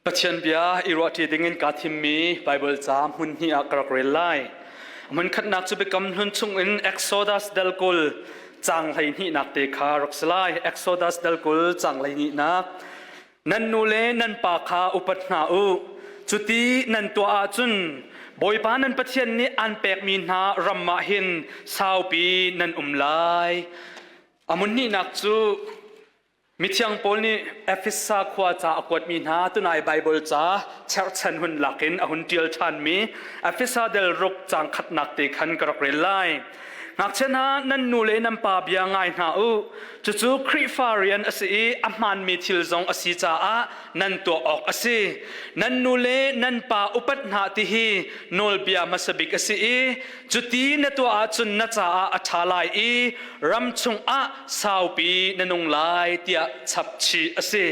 Pathian bia i ruahṭi dingin kaa thimmi Baibal ca hmun hnih ah ka rak rel lai. Hmun khatnak cu Biakam Hlun chungin Exodus dal 20 caang 12nak te kha rak si lai. Exodus dal 20 caang 12nak. Nan nu le nan pa kha upat hna u. Cuti nan tuah ahcun Bawipa nan Pathian nih aan pekmi hna ram ah hin saupi nan um lai. A hmun hnihnak cu Mithiang Paul nih Efesa khua ca a kuatmi hna tunai Baibal ca cherhchan hun lakin a hun ṭial ṭhanmi Efesa del ruk caang khatnak te khan ka rak rel lai. Ngakchia hna, nan nu le nan pa bia ngai hna u. Cucu Khrihfa rian a si i a hmaanmi thil zong a si caah nan tuah awk a si. Nan nu le nan pa upat hna ti hi nawlbia hmasa bik a si i Cuti na tuah ahcun na caah a ṭha lai i ram chungah saupi na nung lai tiah chapchih a si.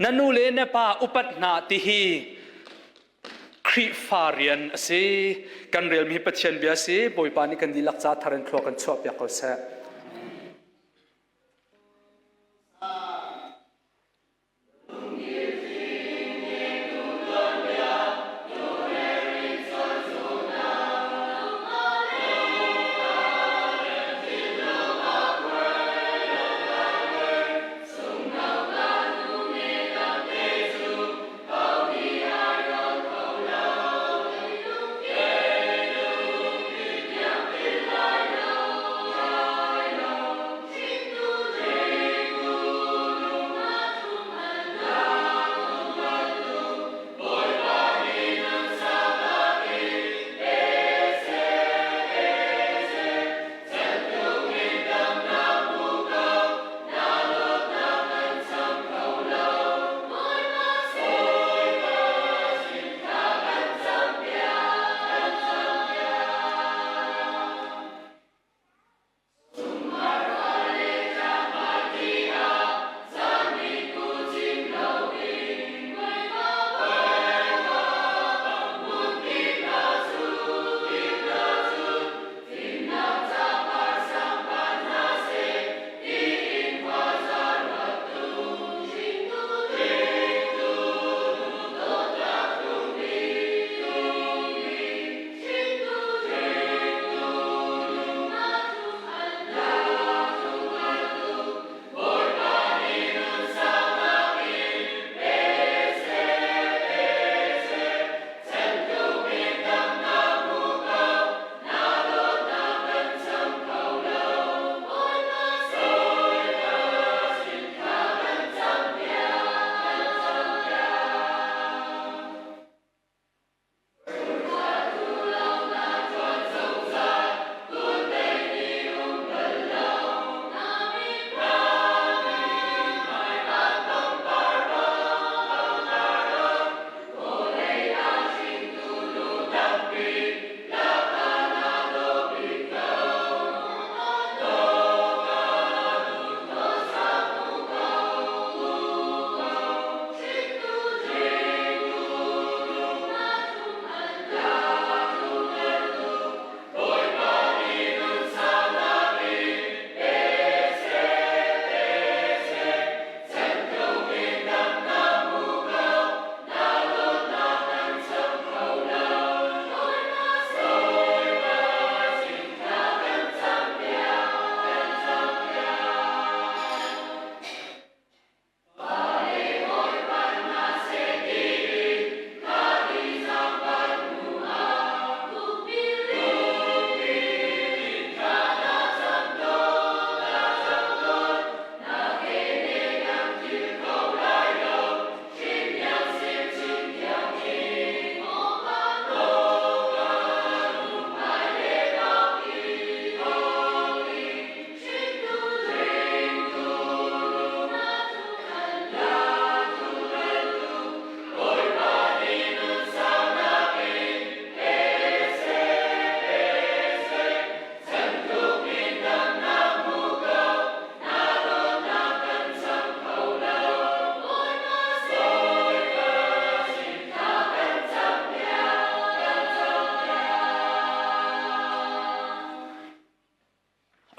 Na nu le na pa upat hna ti hi Khrihfa rian a si. Kan relmi hi Pathian bia a si. Bawipa nih kan dihlak ca thar in thlua kan chuahpiak ko seh.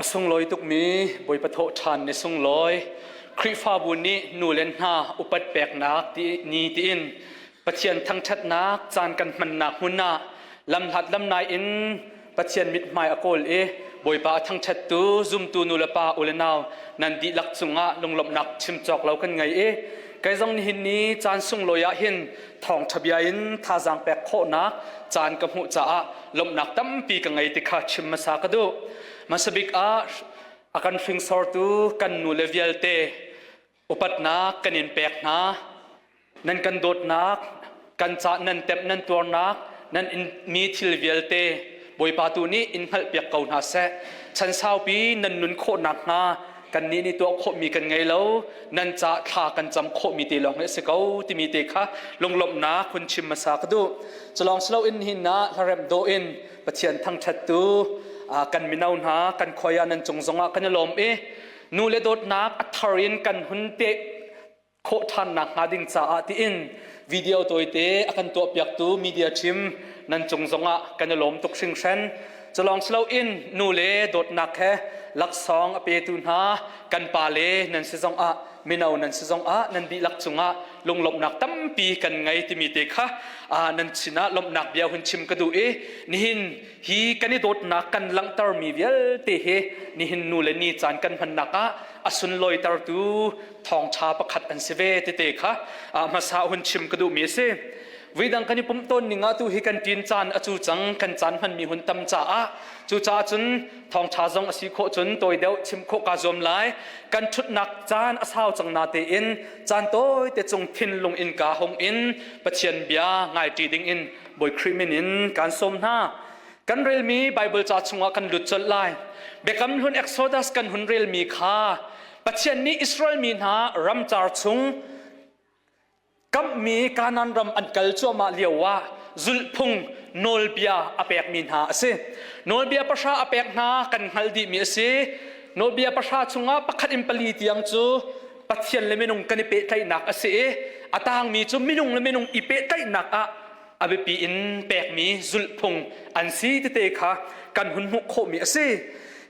A sunglawi tukmi Bawipa thawhṭhan ni sunglawi Khrihfabu nih nu le hna upat peknak ti ni tiin. Pathian thangṭhatnak caan kan hmannak hmun ah lamhlat lamnai in Pathian mithmai a kawl i Bawipa a thangṭhattu zumtu nulepa u le nau nan dihlak cungah lunglawmhnak chim cawk lo kan ngei i kei zong nihin ni caan sunglawi ah hin thawngṭha bia in thazaang pek khawhnak caan ka hmuh caah lawmhnak tampi ka ngei ti kha chim hmasa ka duh. Hmasabik ah a kan hringsortu kan nule vialte upatnak kan in pek hna. Nan kan dawtnak, kan ca nan temh nan tuarnak, nan in mi thil vialte Bawipa tu nih in hngalhpiak ko hna seh. Chan saupi nan nun khawh nakhnga kannih nih tuah khawhmi kan ngei lo, nan ca thla kan cam khawhmi te lawng hi a si ko timi te kha lunglawmhnak hun chim hmasa ka duh. Culawng siloin nihin ah hlaremh dawh in Pathian thangṭhattu kan mino hna kan khoi ah nan cung zongah kan i lawm i nu le dawtnak a thar in kan hun te khawh ṭhannak hnga ding caah tiin video tawite a kan tuahpiaktu media team nan cung zongah kan i lawm tuk hringhran. Culawng siloin nu le dawtnak he laksawng a petu hna kan pa le nan si zongah mino nan si zongah nan dihlak cungah lunglawmhnak tampi kan ngei timi te kha nan sinah lawmhnak bia hun chim ka duh i nihin hi kan i dawtnak kan langhtermi vialte hi nihin nu le ni caan kan hmannak ah a sunlawitertu thawngṭha pakhat an si ve tete kha hmasa hun chim ka duhmi a si. Vidang kan i pumh tawn ning ah tu hi kan ṭin caan a cu cang kan caan hmanmi hun tam caah cucaah cun thawngṭha zong a si khawh cun tawi deuh chim khawh kaa zuam lai. Kan ṭhutnak caan a sau cang na tein caan tawi te cung thinlung in kaa hung in Pathian bia ngaiṭi ding in Bawi Khrih min in kaan sawm hna. Kan relmi Baibal ca chungah kan lut colh lai. Biakam Hlun Exodus kan hun relmi kha Pathian nih Israel mi hna ramcar chung kamhmi Kanaan ram an kal cuahmah lio ah zulhphung nawlbia a pekmi hna a si. Nawlbia pahra a pek hna kan hngalh dihmi a si. Nawlbia pahra chungah pakhat in pali tiang cu Pathian le minung kan i pehtlaihnak a si i a tangmi cu minung le minung i pehtlaihnak ah a biapi in pekmi zulhphung an si tete kha kan hun hmuh khawhmi a si.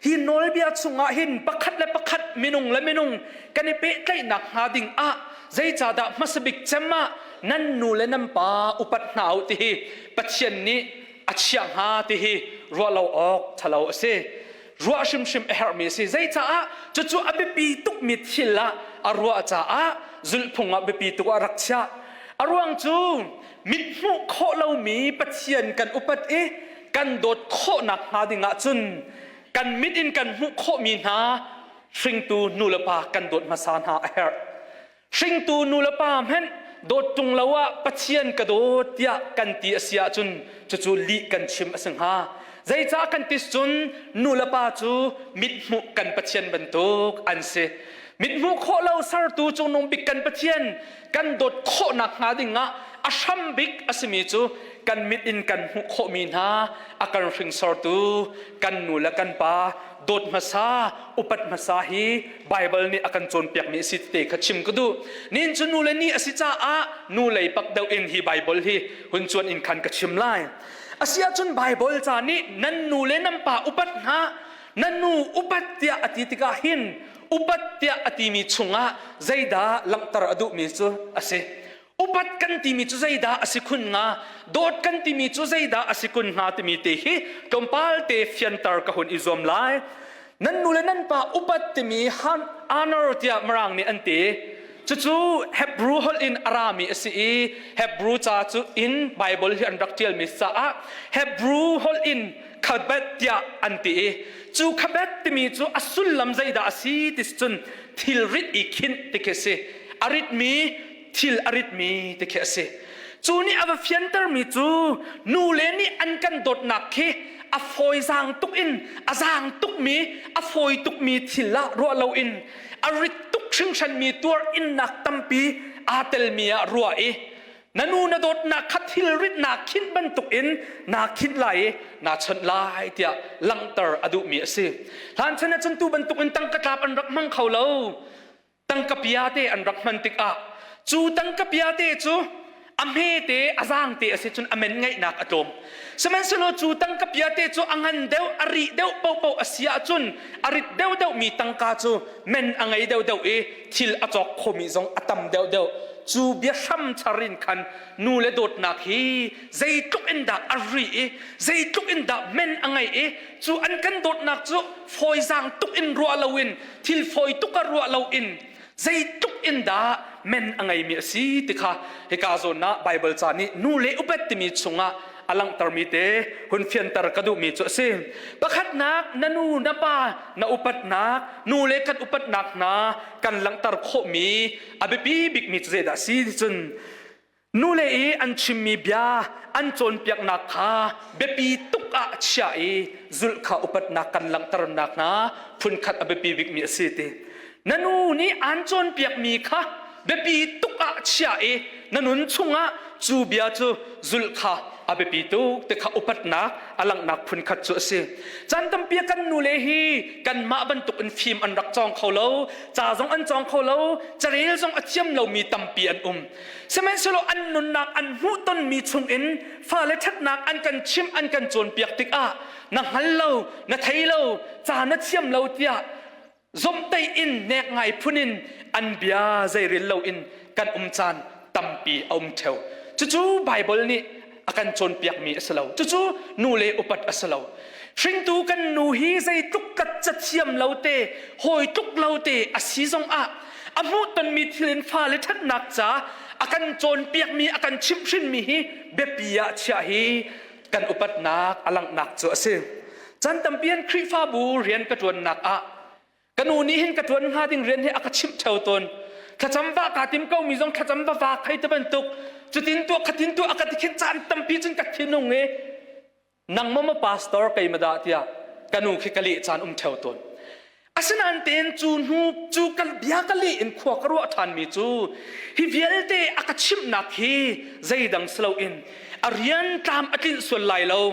Hi nawlbia chungah hin pakhat le pakhat minung le minung kan i pehtlaihnak hnga ding ah zeicahdah hmasabik cem ah nan nu le nan pa upat hna u ti hi Pathian nih a chiah hnga ti hi ruah lo awk ṭhalo a si. Ruah hrimhrim a herhmi a si. Zeicaah cucu a biapi tukmi thil ah a ruah caah zulhphung ah biapi tuk ah rak chiah. A ruang cu mit hmuh khawh lomi Pathian kan upat i kan dawt khawhnak hnga ding ahcun kan mit in kan hmuh khawhmi hna hringtu nulepa kan dawt hmasa hna a herh. Hringtu nulepa hmanh dawt ṭung lo ah Pathian ka dawt tiah kan ti a si ahcun cucu lih kan chim a si hnga. Zeicah kan ti cun nulepa cu mithmuh kan Pathian bantuk an si. Mithmuh khawh lo sertu cungnung bik kan Pathian kan dawt khawhnak hnga ding ah a hram bik a simi cu kan mit in kan hmuh khawhmi hna a kan hringsortu kan nu le kan pa dawt hmasa upat hmasa hi Baibal nih a kan cawnpiakmi a si te kha chim ka duh. Nin cu nu le ni a si caah nu lei pak deuh in hi Baibal hi hun cuan in khan ka chim lai. A si ahcun Baibal ca nih nan nu le nan pa upat hna nan nu upat tiah a ti tikah hin upat tiah a timi chungah zeidah langhter a duhmi cu a si. Upat kan timi cu zeidah a si khun hnga? Dawt kan timi cu zeidah a si kun hnga timi te hi tlawmpal te fianter ka hun i zuam lai. Nan nu le nan pa upat timi honor tiah Mirang nih an ti. Cucu Hebrew holh in a rami a si i Hebrew ca cu in Bible hi an rak ṭialmi caah Hebrew holh in khabet tiah an ti i cu khabet timi cu a sullam zeidah a si ti cun thilrit i khinh ti khi a si a ritmi thil a ritmi ti khi a si cu nih a va fiantermi cu nu le nih an kan dawtnak khi a fawi zaang tuk in a zaang tukmi a fawi tukmi thil ah ruah loin a rit tuk hringhranmi tuar innak tampi aa telmi ah ruah i Na nu na dawtnak kha thilrit naa khinh bantukin naa khinh lai i naa chawnh lai tiah langhter a duhmi a si. Hlan chan ahcun tu bantukin tangka tlap an rak hmang kho lo. Tangka pia te an rak hman tikah cu tangka pia te cu A hmete a zaangte a si cun a men ngeihnak a tlawm. Sihmanhsehlaw cu tangka piate cu a ngan deuh a rih deuh paohpaoh a si ahcun a rit deuhdeuh mi tangka cu men a ngei deuhdeuh i thil a cawk khomi zong a tam deuhdeuh. Cu biahram char in khan nu le dawtnak hi zeitluk in dah a ri i zeitluk in dah men a ngeih i cu an kan dawtnak cu fawizaang tuk in ruah loin thil fawi tuk ah ruah loin zeitluk in dah men a ngeimi a si ti kha hika zawn ah Baibal ca nih nu le upat timi chungah a langhtermi te hun fianter ka duhmi cu a si. Pakhatnak na nu na pa na upatnak nu le kan upatnak hna kan langhter khawhmi a biapi bikmi cu zeidah a si ti cun Nule i an chimmi bia an cawnpiaknak kha biapi tuk ah chiah i zulh kha upatnak kan langhternak hna phunkhat a biapi bikmi a si ti. Na nu nih aan cawnpiakmi kha biapi tuk ah chiah i na nun chungah cu bia cu zulh kha a biapi tuk ti kha upatnak a langhnak phunkhat cu a si. Caan tampi ah kan nule hi kanmah bantuk in fim an rak cawng kho lo, ca zong an cawng kho lo, carel zong a thiam lomi tampi an um. Sihmanhsehlaw an nunnak an hmuhtonmi chungin fale ṭhatnak an kan chimh an kan cawnpiak tikah na hngal lo, na thei lo, ca na thiam lo tiah zomhtaih in nek ngai phun in an bia zeirel loin kan um caan tampi a um ṭheo. Cucu Baibal nih a kan cawnpiakmi a si lo. Cucu nu le upat a si lo. Hringtu kan nu hi zeitluk kat cathiam lo te, hawi tluk lo te a si zong ah a hmuhtonmi thil in fale ṭhatnak ca a kan cawnpiakmi, a kan chimhhrinmi hi biapi ah chiah hi kan upatnak a langhnak cu a si. Chan tampi an Khrihfabu rian ka ṭuannak ah Ka nu nih hin ka ṭuan hnga ding rian hi a ka chimh ṭheo tawn. Thlacam va kaa tim ko mi zong thlacam va va khei te bantuk. Cutin tuah khatin tuah a ka ti khin caan tampi cun ka thinung i nangmah ma pastor kei ma dah tiah ka nu khi ka leh caan um ṭheo tawn. Asinain tein cu hnu cu ka bia ka leh in khua ka ruah ṭhanmi cu hi vialte a ka chimhnak hi zeidang si loin a rian tlam a tlinh sual lai lo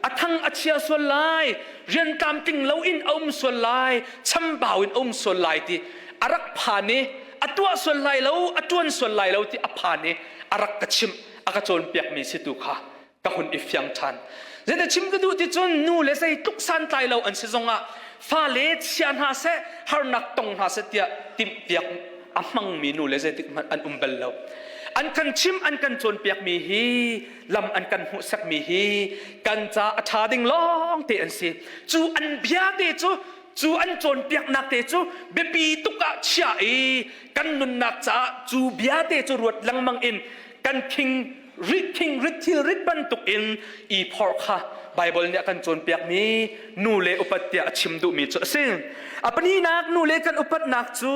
a thang a chia sual lai rian tlamtling loin a um sual lai chambau in a um sual lai ti a rak phan i a tuah sual lai lo a tuan sual lai lo ti a phan i a rak ka chimh a ka cawnpiakmi si tu kha ka hun i fiang ṭhan zeiti chim ka duh ti cun nu le zeitluk santlai lo an si zongah fale chia hna seh harnak tong hna seh tiah timhpiak a hmangmi nu le zeitik hmanh an um bal lo an kan chim an kan cawnpiakmi hi lam an kan hmuhsakmi hi kan ca a ṭha ding lawng te an si cu an bia te cu cu an cawnpiaknak te cu biapi tuk ah chia i kan nunnak caah cu bia te cu ruat lengmang in kan thing rit thing rit thil rit bantuk in i phorh kha Baibal nih a kan cawnpiakmi nu le upat tiah a chim duhmi cu a si. A pahnihnak nu le kan upatnak cu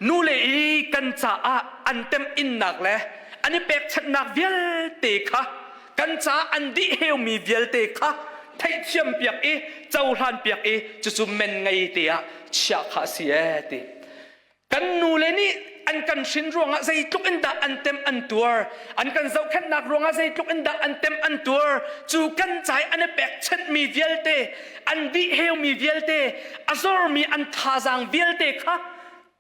nu le i kan caah an temhinnak le an i pekchanhnak vialte kha kan caah an dih heumi vialte kha theihthiam piak i cohlan piak i cucu men ngei te ah chiah kha a si ee ti. Kan nule nih an kan hrin ruangah zeitluk in dah an tem an tuar an kan zohkhenhnak ruangah zeitluk in dah an tem an tuar cu kan cai an i pekchanhmi vialte an dih heumi vialte a zormi an thazaang vialte kha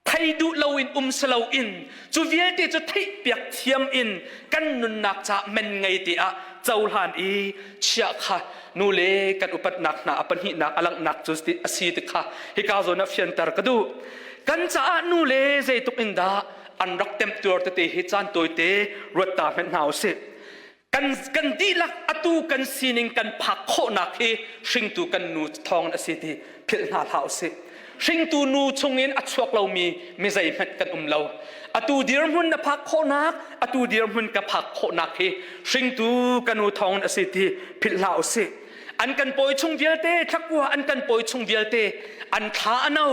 thei duh loin um si loin cu vialte cu theihpiak thiam in kan nunnak caah men ngei te ah cohlan i chiah kha nu le kan upatnak hna a pahnihnak a langhnak cu a si ti kha hika zawn ah fianter ka duh kan caah nu le zeituk in dah an rak temtuar tete hi caan tawite ruat ta hmenh hna usih kan kan dihlak atu kan sining kan phak khawhnak hi hringtu kan nu thawng a si ti philh hna hlah usih hringtu nu chungin a chuak lomi mi zeihmanh kan um lo atu dirhmun na phak khawhnak atu dirhmun ka phak khawhnak hi hringtu ka nu thawng a si ti philh hlah usih an kan pawi chung vialte thlakua an kan pawi chung vialte an thla a no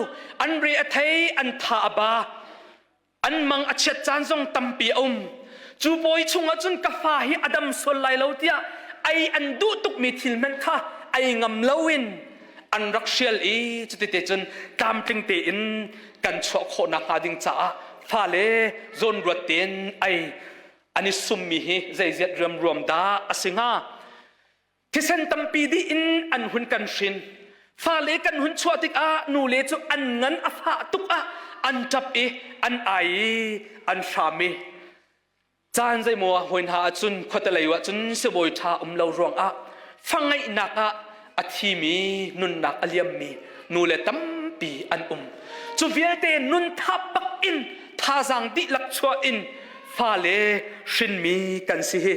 an re a thei an tha a ba an mang a chiat caan zong tampi a um cu pawi chungah cun ka fa hi a dam sual lai lo tiah ei an duh tukmi thil hmanh kha ei ngam loin an rak hrial i cutite cun tlamtling tein kan chuah khawh nakhnga ding caah fale zawnruat tein ei an i summi hi zeiziat riamruam dah a si hnga Thisen tampi dih in an hun kan hrin. Fale kan hun chuah tikah nule cu an ngan a fah tuk ah an ṭap i an ai i an hram i. Caan zeimaw ah hawi hna ahcun khuatelei ahcun sibawi ṭha um lo ruangah fangeihnak ah a thimi nunnak a liammi nule tampi an um. Cu vialte nun thap bak in thazaang dihlak chuah in fale hrinmi kan si hi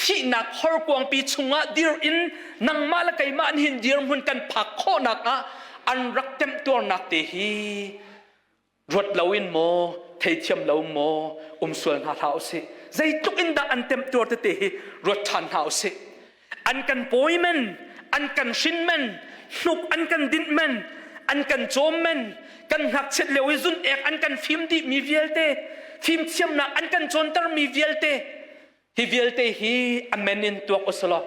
thihnak horkuangpi chungah dir in nangmah le keimah nihin dirhmun kan phak khawhnak ah an rak temtuarnak te hi ruat loin maw theithiam lo maw um sual hna hlah usih zeitluk in dah an temtuar tete hi ruat ṭhan hna usih an kan pawi men an kan hrin men hnuk an kan dinh men an kan cawm men kan ngakchiat lio i zun ek an kan fim dih mi vialte fimthiamnak an kan cawnter mi vialte Hi vialte hi a men in tuak u selaw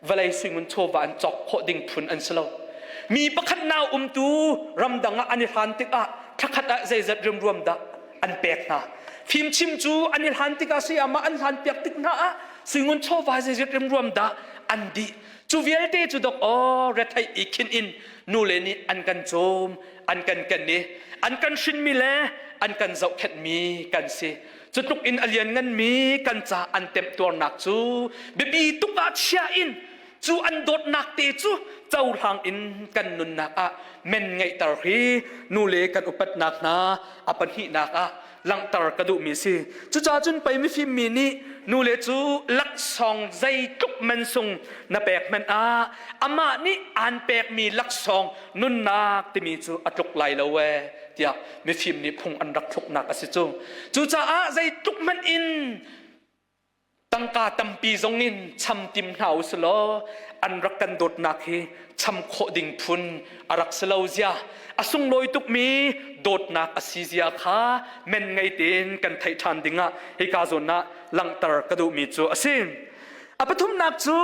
vawlei suingun chawva an cawk khawh ding phun an si lo. Mi pakhat nau umtu ramdang ah an i hlan tikah thlakhat ah zeizat rimruam dah an pek hna. Fimchim cu an i hlan tikah sayamah an hlan piak tik hna ah suingun chawva zeizat rimruam dah an dih. Cu vialte cu dok aw retheih i khin in nule nih an kan cawm, an kan ken i an kan hrinmi le an kan zohkhenhmi kan si. Cu tluk in a liannganmi kan ca an temtuarnak cu biapi tuk ah chia in cu an dawtnak te cu cohlang in kan nunnak ah men ngeihter hi nule kan upatnak hna a pahnihnak ah langhter ka duhmi si. Cucaah cun pei mifim mi nih nule cu laksawng zeitluk mansung na pek hmanh ah amah nih aan pekmi laksawng nunnak timi cu a tluk lai lo ee tiah mifim nih phung an rak thluknak a si cu. Cucaah zeitluk hmanh in tangka tampi zong in cham tim hna u law an rak kan dawtnak hi cham khawh ding phun a rak si lo zia a sunglawi tukmi dawtnak a si zia kha men ngei tein kan theih ṭhan dingah hika zawn ah langhter ka duhmi cu a si. A pathumnak cu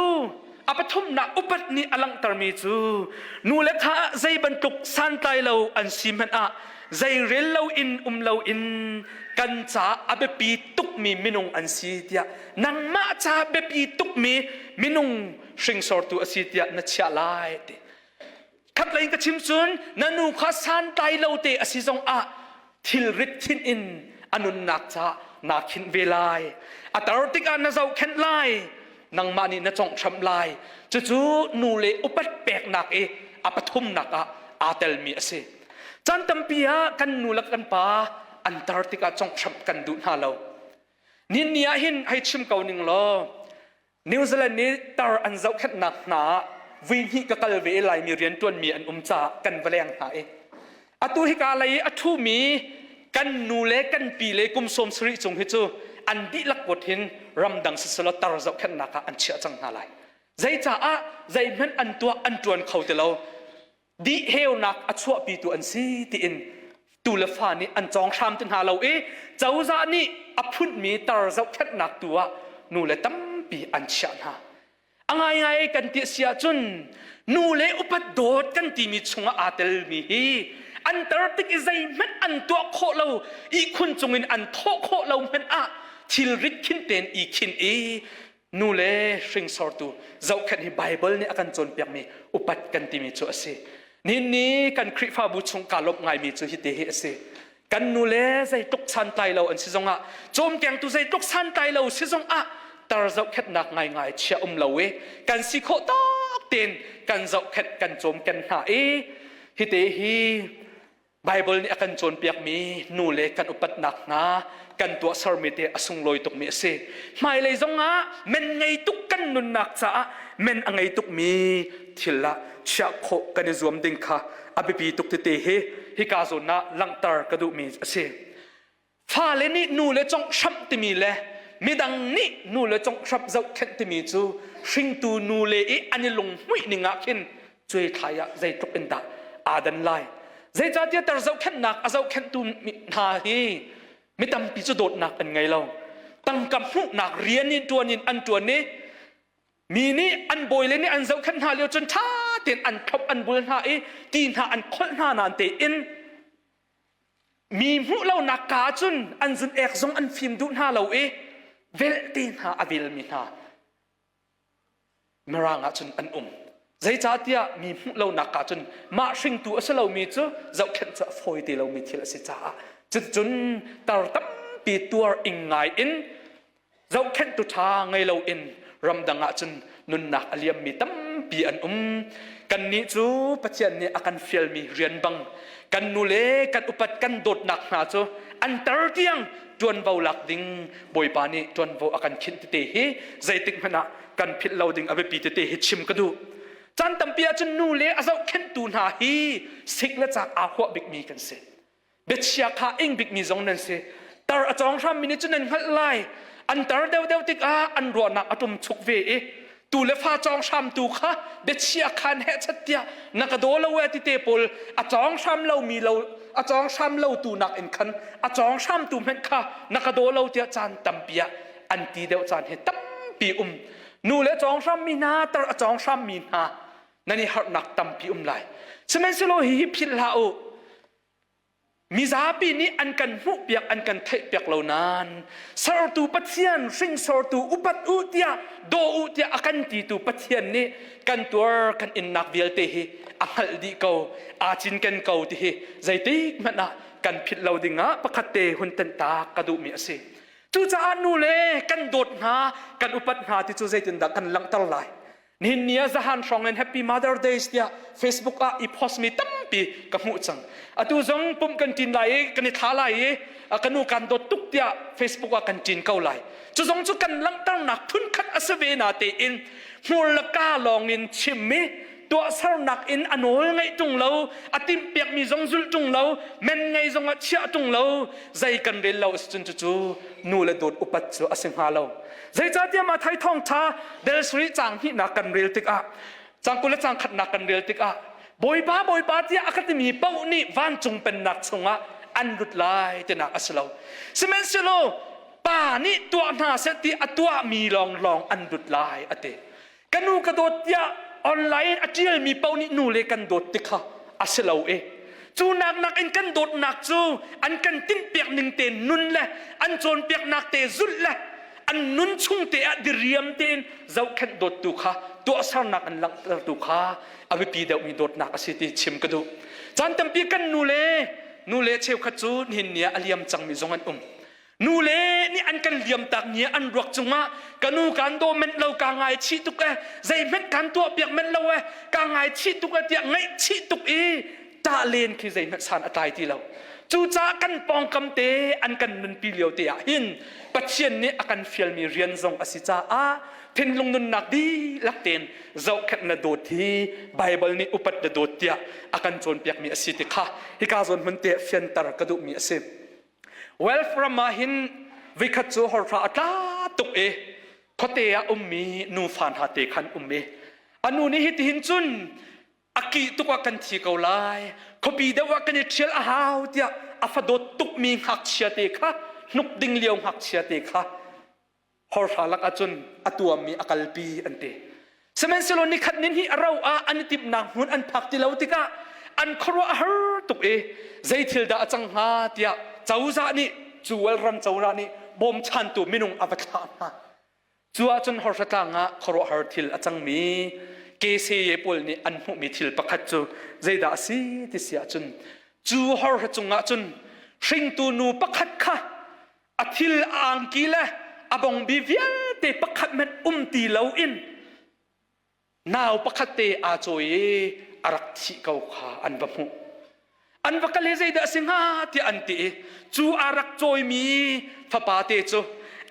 a pathumnak upat nih a langhtermi cu nu le kha zei bantuk santlai lo an si hmanh ah zei rel lo in um lo in kan ca a biapi tukmi minung an si tiah nangmah ca biapi tukmi minung hringsortu a si tiah na chiah lai ti khatlei ka chim cun na nu kha santlai lo te a si zong ah thilrit thin in a nunnak ca naa khinh ve lai a tar tikah na zohkhenh lai nangmah nih na conghhramh lai cucu nu le upat peknak i a pathumnak ah aa telmi a si caan tampi ah kan nu le kan pa an tar tikah conghhramh kan duh hna lo nin ni ah hin hei chim ko ning law New Zealand nih tar an zohkhenhnak hna ah vui hnih ka kal ve i Laimi rianṭuanmi an um caah kan va leng hna i atu hika lei i a ṭhumi kan nu le kan pi le kum 70 cung hi cu an dihlak put hin ramdang siselaw tar zohkhenhnak ah an chiah cang hna lai. Zeicaah zeihmanh an tuah an ṭuan kho ti lo. Dihheunak a chuahpitu an si tiin tu le fa nih an cawng hram ti hna lo i cozah nih a phunmi tar zohkhenhnak tu ah nu le tampi an chiah hna. A ngaingai kan ti si ahcun nu le upat dawt kan timi chungah aa telmi hi an tar tik i zeihmanh an tuah khawh lo ihkhun cungin an thawh khawh lo hmanh ah thilrit khin tein i khin i nu le hringsortu zohkhenh hi Baibal nih a kan cawnpiakmi upat kan timi cu a si. Nihin ni kan Khrihfabu chung kaa lawmh ngaimi cu hiti hi a si. Kan nu le zeitluk santlai lo an si zongah cawmkengtu zeitluk santlai lo si zongah tar zohkhenhnak ngaingai chia um lo i kan si khawh tawk tein kan zohkhenh kan cawmken hna i hite hi Baibal nih a kan cawnpiakmi nu le kan upatnak hna kan tuahsermi te a sunglawi tukmi a si. Hmailei zongah men ngei tuk kan nunnak caah men a ngei tukmi thil ah chiah khawh kan i zuam ding kha a biapi tuk tete hi hika zawn ah langhter ka duhmi a si. Fale nih nu le conghhramh timi le midang nih nu le conghhramh zohkhenh timi cu hringtu nu le i an i lunghmuih ning ah khin cuaithlai ah zeitluk in dah aa dan lai. Zeicahtiah tar zohkhenhnak a zohkhenhtu hna hi mi tampi cu dawtnak an ngei lo. Tangka hmuhnak rian in ṭuan in an ṭuan i mi nih an bawile nih an zohkhenh hna lio cun ṭha tein an thlop an bul hna i ti hna an kholh hna nain tein Mi hmuh lonak ka cun an zun ek zong an fim duh hna lo i velte hna a velmi hna Mirang ah cun an um. Zeicahtiah mi hmuh lonak ka cun mah hringtu a si lomi cu zohkhenh cu a fawi ti lomi thil a si caah cuticun tar tampi tuar ing ngai in. Zohkhenhtu ṭha ngei loin ramdang ah cun nunnak a liammi tampi an um. Kannih cu Pathian nih a kan fialmi rian bang kan nu le kan upat kan dawtnak hna cu an tar tiang ṭuanvo lak ding Bawipa nih ṭuanvo a kan khinh tete hi zeitik hmanh ah kan philh lo ding a biapi tete hi chim ka duh. Caan tampi ahcun nu le a zohkhenhtu hna hi sik le cak aa huah bikmi kan si. Biachia kha ing bikmi zong nan si. Tar a cawng hrammi nih cun nan hngalh lai. An tar deuhdeuh tikah an ruahnak a ṭum chuk ve i tu le fa cawng hramtu kha biachia khan hehchat tiah na ka daw lo e ti te pawl a cawng hram lomi lo a cawng hram lo tu nak in khan a cawng hramtu hmanh kha na ka daw lo tiah caan tampi ah an ti deuh caan hi tampi um nu le cawng hrammi hna tar a cawng hrammi hna nan i harhnak tampi um lai sihmanhsehlaw hihi philh hlah u Mizapi nih an kan hmuhpiak an kan theihpiak lo nain sertu Pathian hringsortu upat u tiah daw u tiah a kan titu Pathian nih kan tuar kan innak vialte hi a hngalh dih ko aa cinken ko ti hi zeitik hmanh ah kan philh lo dingah pakhat te hun tenh ta ka duhmi a si. Cucaah nu le kan dawt hna kan upat hna ti cu zeitindah kan langhter lai? Nihin ni ah zahan hrawng in Happy Mother Days tiah Facebook ah i post mi tampi ka hmuh cang. Atu zong pumh kan ṭin lai i kan i thla lai i ka nu kan dawt tuk tiah Facebook ah kan ṭin ko lai. Cu zong cu kan langhternak phunkhat a si ve na tein hmur le ka lawng in chim i tuahsernak in a nawl ngeih ṭung lo, a timhpiakmi zong zulh ṭung lo, men ngei zong ah chiah ṭung lo, zei kan rel lo a si cun cucu nu le dawt upat cu a si hnga lo. Zeicahtiah Matthai thawngṭha del sarih caang hnihnak kan rel tikah caang 20 le caang khatnak kan rel tikah Bawipa Bawipa tiah a ka timi paoh nih vancung pennak chungah an lut lai tinak a si lo. Sihmanhsehlaw pa nih tuah hna seh ti a tuahmi lawnglawng an lut lai a ti. Ka nu ka dawt tiah online a ṭialmi paoh nih nu le kan dawt ti kha a si lo i cu nak nakin kan dawtnak cu an kan tinhpiak ning te nun le an cawnpiaknak te zulh le an nun chung te ah diriam tein zohkhenh dawttu kha tuahsernak an langhtertu kha a biapi deuhmi dawtnak a si ti chim ka duh. Caan tampi kan nu le nu le cheukhat cu nihin ni ah a liam cangmi zong an um. Nu le nih an kan liamtak ni an ruak cungah ka nu kan daw menh lo ka ngaichih tuk e zeihmanh kan tuah piak menh lo e ka ngaichih tuk e tiah ngaihchih tuk i ṭah len khi zeihmanh san a tlai ti lo. Cucaah kan pawngkam te an kan nunpi lio te ah hin Pathian nih a kan fialmi rian zong a si caah thinlung nunnak dihlak tein zohkhenh na dawt hi Baibal nih upat na dawt tiah a kan cawnpiakmi a si ti kha hika zawn hmun te fianter ka duhmi a si. Welf ram ah hin vikhat cu horhra a tla tuk i khuate ah ummi nufa hna te khan um i a nu nih hitihin cun a kih tuk ah kan thi ko lai khuapi deuh ah kan i ṭhial a hau tiah a fadawt tukmi ngakchia te kha hnuk ding lio ngakchia te kha horhra lak ahcun a tuammi a kalpi an ti. Sihmanhsehlaw nikhat nin hi a ro ah an i timhnak hmun an phak ti lo tikah an khuaruah a har tuk i zei thil dah a cang hnga tiah cozah nih cu ram cozah nih bawmchantu minung a va thlah hna. Cu ahcun horhra tlang ah khuaruahhar thil a cangmi KCA pawl nih an hmuhmi thil pakhat cu zeidah a si ti si ahcun cu horhra cungah cun hringtu nu pakhat kha a thil a angki le a bongbi vialte pakhat hmanh um ti loin nau pakhat te aa cawi i a rak thih ko kha an va hmuh. An va kal i zeidah a si hnga tiah an ti i cu aa rak cawimi fapa te cu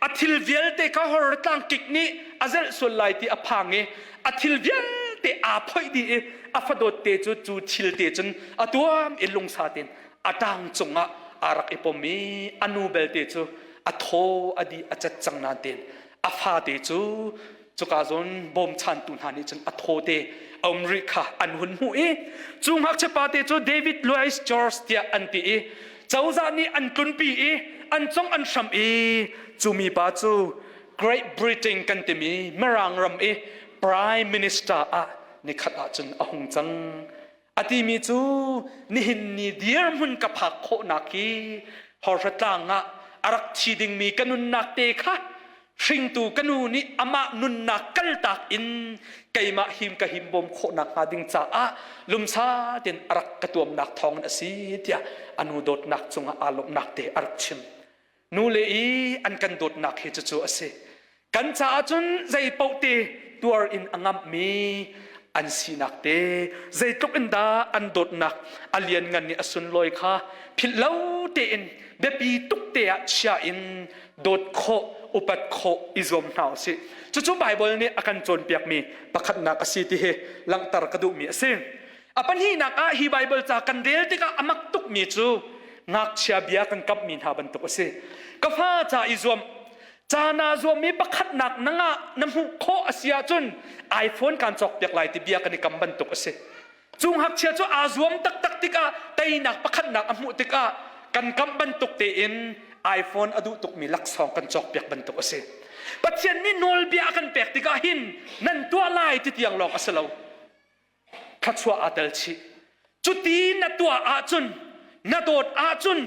a thil vialte kha hor tlang kik nih a zelh sual lai ti a phang i a thil vialte aa phoih dih i a fadawt te cu cu thil te cun a tuam i lungsa tein a ṭang cungah aa rak i pom i a nu belte cu a thaw a dih a cat cang nain tein a fate cu cuka zawn bawmchantu hna nih cun a thaw te a um rih kha an hun hmuh i cu ngakchia pa te cu David Louis George tiah an ti i cozah nih an tlunpi i an cong an hram i cu mi pa cu Great Britain kan timi Mirang ram i Prime Minister ah nikhat ah cun a hung cang. A timi cu nihin ni dirhmun ka phak khawhnak hi horhra tlang ah a rak thi dingmi ka nunnak te kha hringtu ka nu nih amah nunnak kaltak in keimah him ka him bawm khawhnak hnga ding caah lumsa tein a rak ka tuamnak thawngin a si tiah a nu dawtnak cungah aa lawmhnak te a rak chim. Nu le i an kan dawtnak hi cucu a si. Kan caah cun zei paoh te tuar in a ngamhmi an sinak te zeitluk in dah an dawtnak a lianngan i a sunlawi kha philh lo tein biapi tuk te ah chia in dawt khawh upat khawh i zuam hna usih. Cucu Baibal nih a kan cawnpiakmi pakhatnak a si ti hi langhter ka duhmi a si. A pahnihnak ah hi Baibal ca kan rel tikah a mak tukmi cu ngakchia bia kan kamhmi hna bantuk a si. Ka fa ca i zuam ca naa zuammi pakhatnak na ngah na hmuh khawh a si ahcun iPhone kaan cawkpiak lai ti bia kan i kam bantuk a si. Cu ngakchia cu aa zuam taktak tikah teinak pakhatnak a hmuh tikah kan kamh bantuk tein iPhone a duh tukmi laksawng kan cawkpiak bantuk a si. Pathian nih nawlbia a kan pek tikah hin nan tuah lai ti tiang lawng a si lo. Thluachuah aa tel chih. Cuti na tuah ahcun, na dawt ahcun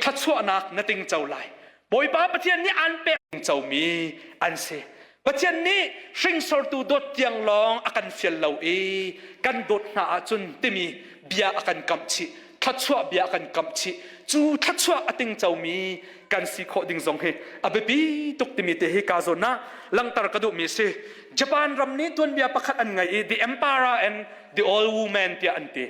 thluachuahnak na tingco lai. Bawipa Pathian nih aan pek comi an si. Pathian nih hringsortu dawt tiang lawng a kan fial lo i kan dawt hna ahcun timi bia a kan kamh chih. Thluachuah bia a kan kamh chih. Cu thluachuah a tingcomi kan si khawh ding zong hi a biapi tuk timi te hi ka zawn ah langhter ka duhmi a si. Japan ram nih tuanbia pakhat an ngei i the emperor and the old woman tiah an ti.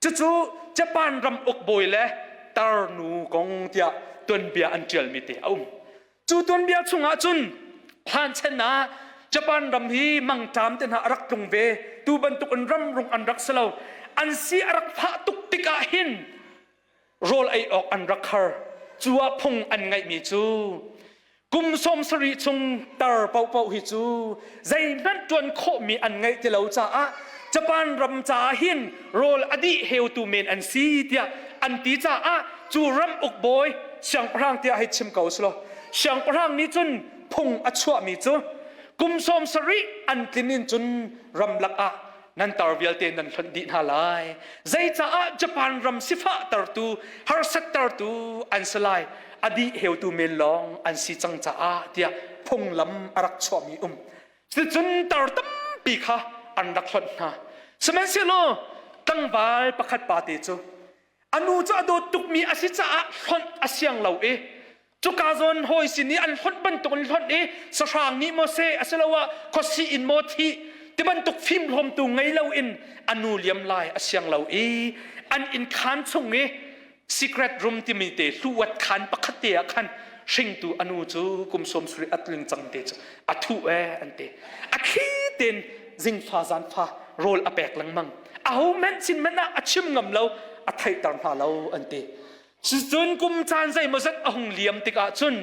Cucu Japan ram ukbawi le tarnu kong tiah tuanbia an ṭialmi te a um. Cu tuanbia chungah cun hlanchan ah Japan ram hi mangṭam te hna a rak tlung ve. Tu bantuk in ram rung an rak si lo. An si a rak fah tuk tikah hin rawl ei awk an rak har. Cu ah phung an ngeihmi cu kum 70 chung tar paohpaoh hi cu zeihmanh ṭuan khawhmi an ngeih ti lo caah Japan ram caah hin rawl a dih heutu men an si tiah an ti caah cu ram ukbawi siangpahrang tiah hei chim ko selaw siangpahrang nih cun phung a chuahmi cu kum 70 an tlin in cun ramlak ah nan tar vialte nan hlonh dih hna lai. Zeicaah Japan ram sifahtertu, harsattertu an si lai. A dih heutu men lawng an si cang caah tiah phunglam a rak chuahmi um. Cucun tar tampi kha an rak hlonh hna. Sihmanhsehlaw tlangval pakhat pa te cu a nu cu a dawt tukmi a si caah hlonh a siang lo i Cuka zawn hawi sin i an hlonh bantuk in hlonh i sahrang nih maw seh asiloah khuasih in maw thih ti bantuk fimhlawmtu ngei loin a nu liam lai a siang lo i an inn khaan chung i secret room timi te hluat khaan pakhat te ah khan hringtu a nu cu kum 70 a tling cang te cu a thuh e an ti. A thli tein zingfa zanfa rawl a pek lengmang. Aho hmanh sin hmanh ah a chim ngam lo, a theihter hna lo an ti. Cun kum caan zeimawzat a hung liam tikah cun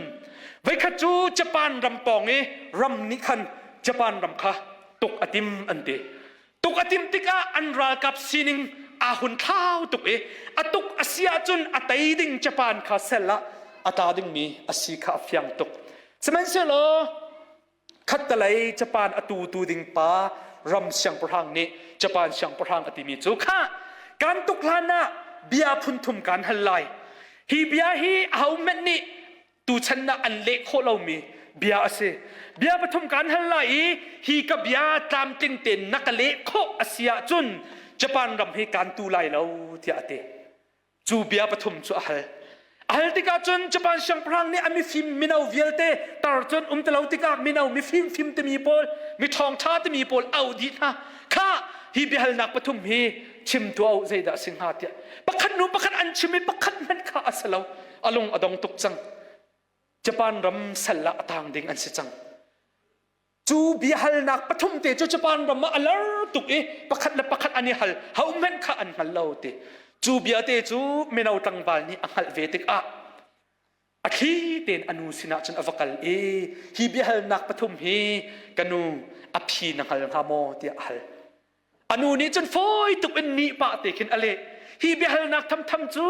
voikhat cu Japan ram pawng i ram nih khan Japan ram kha tuk a tim an ti. Tuk a tim tikah an ralkap sining aa hun thlau tuk i a tuk a si ahcun a tei ding Japan kha sel ah a tla dingmi a si kha a fiang tuk. Sihmanhsehlaw Khattalei Japan a tutu ding pa ram siangpahrang nih Japan siangpahrang a timi cu kha kan tuk hlan ah bia phunthum kan hal lai. Hi bia hi ahohmanh nih tuchan ah an leh khawh lomi bia a si. Bia pathum kan hal lai i hi ka bia tlamtling tein na ka leh khawh a si ahcun Japan ram hi kan tu lai lo tiah a ti. Cu bia pathum cu a hal. A hal tikah cun Japan siangpahrang nih a mifim mino vialte tar cun um ti lo tikah mino mifim fim timi pawl mi ṭhawngṭha timi pawl auh dih hna. Kha hi biahalnak pathum hi chim tuah u zeidah a si hnga tiah pakhat hnu pakhat an chim i pakhat hmanh kha a si lo. A lung a dong tuk cang. Japan ram sal ah a tang ding an si cang. Cu biahalnak pathum te cu Japan ram ah a lar tuk i pakhat le pakhat an i hal hohmanh kha an hngal lo ti. Cu bia te cu mino tlangval nih a hngalh ve tikah a thli tein a nu sinah cun a va kal i hi biahalnak pathum hi ka nu a phi na hngal hnga maw tiah a hal. A nu nih cun fawi tuk in nih pah te khin a leh. Hi biahalnak thamtham cu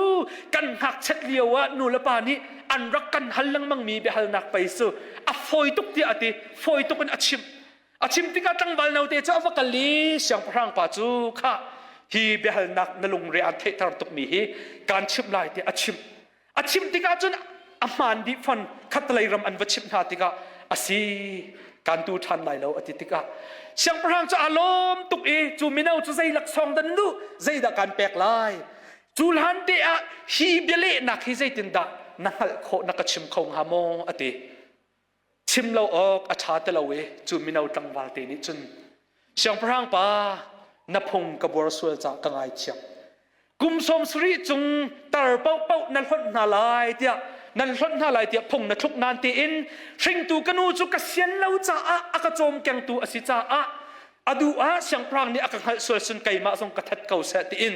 kan ngakchiat lio ah nu le pa nih an rak kan hal lengmang mi biahalnak pei cu a fawi tuk tiah a ti. Fawi tuk in a chimh. A chim tikah tlangval note cu a va kal i siangpahrang pa cu khah hi biahalnak na lungre aan theihter tukmi hi kaan chimh lai tiah a chimh. A chimh tikah cun a hmaan dih fon khattelei ram an va chimh hna tikah a si kan tu ṭhan lai lo a ti tikah siangpahrang cu aa lawm tuk i cu mino cu zei laksawng dan duh zeidah kan pek lai cu hlan te ah hi bialehnak hi zeitindah na hngalh khawh na ka chim kho hnga maw a ti. Chim lo awk a ṭha ti lo i cu mino tlangval te nih cun siangpahrang pa na phung ka buar sual caah ka ngaithiam. Kum 70 cung tar paohpaoh na hlonh hna lai tiah nan hlonh hna lai tiah phung na thluk nan tiin hringtu ka nu cu ka sian lo caah a ka cawmkengtu a si caah a duh ah siangpahrang nih a ka hngalh sual sun keimah zong ka that ko seh tiin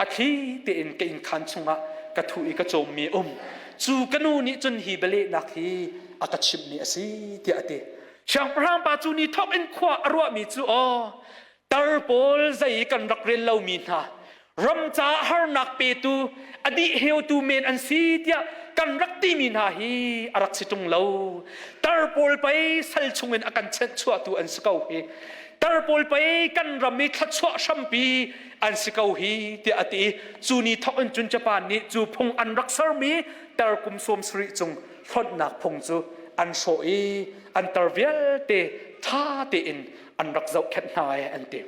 a thli tein ka innkhan chungah ka thu i ka cawmmi um cu ka nu nih cun hi bialehnak hi a ka chimhmi a si tiah a ti. Siangpahrang pa cu ni thawk in khua a ruahmi cu aw tar pawl zei kan rak rel lomi hna ram caah harnak petu a dih heutu men an si tiah kan rak timi hna hi a rak si ṭung lo. Tar pawl pei sal chungin a kan chuahtu an si ko hi, tar pawl pei kan ram i thluachuah hrampi an si ko hi tiah a ti. Cu ni thawk in cun Japan nih cu phung an rak sermi tar kum 70 cung hlonhnak phung cu an hrawh i an tar vialte ṭha tein an rak zohkhenh hna e an ti.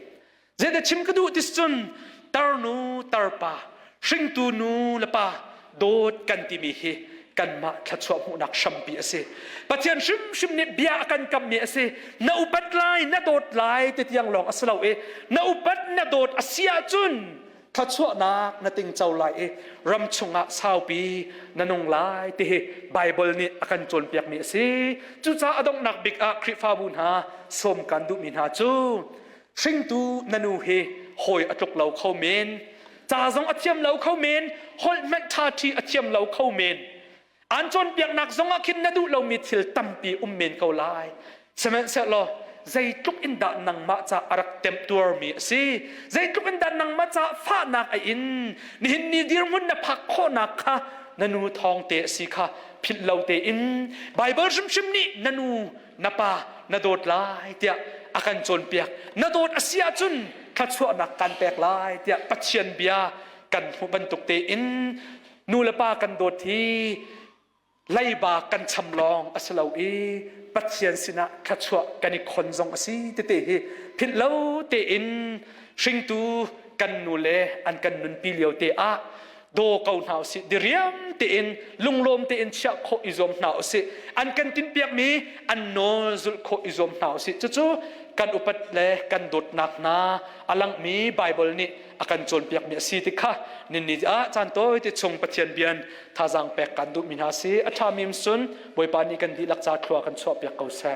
Zeidah chim ka duh tis cun tarnu tarpa hringtu nu le pa dawt kan timi hi kanmah thluachuah hmuhnak hrampi a si. Pathian hrimhrim nih bia a kan kammi a si. Na upat lai, na dawt lai ti tiang lawng a si lo i na upat na dawt a si ahcun thluachuahnak na tingco lai i ram chungah saupi na nung lai ti hi Baibal nih a kan cawnpiakmi a si. Cucaah a donghnak bik ah Khrihfabu hna sawm kan duhmi hna cu hringtu na nu hi hawi a tluk lo kho men, ca zong a thiam lo kho men, holh hmanh ṭha ṭhi a thiam lo kho men. An cawnpiaknak zongah khin na duh lomi thil tampi um men ko lai. Sihmanhsehlaw zeitluk in dah nangmah ca a rak temtuarmi a si, zeitluk in dah nangmah ca fahnak a in, nihin ni dirhmun na phak khawhnak kha na nu thawng te a si kha philh lo tein Baibal hrimhrim nih na nu na pa na dawt lai tiah a kan cawnpiak. Na dawt a si ahcun thluachuahnak kan pek lai tiah Pathian bia kan hmuh bantuk tein nu le pa kan dawt hi leiba kan cham lawng a si lo i Pathian sinah thluachuah kan i khon zong a si tete hi philh lo tein hringtu kan nu le an kan nunpi lio te ah daw ko hna usih, diriam tein lunglawm tein chiah khawh i zuam hna usih, an kan tinhpiakmi an nawl zulh khawh i zuam hna usih. Cucu kan upat le kan dawtnak hna a langhmi Baibal nih a kan cawnpiakmi a si ti kha ninni ah caan tawi te chung Pathian bian thazaang pek kan duhmi hna si. A ṭhami sun Bawipa nih kan dihlak ca thlua kan chuahpiak ko seh.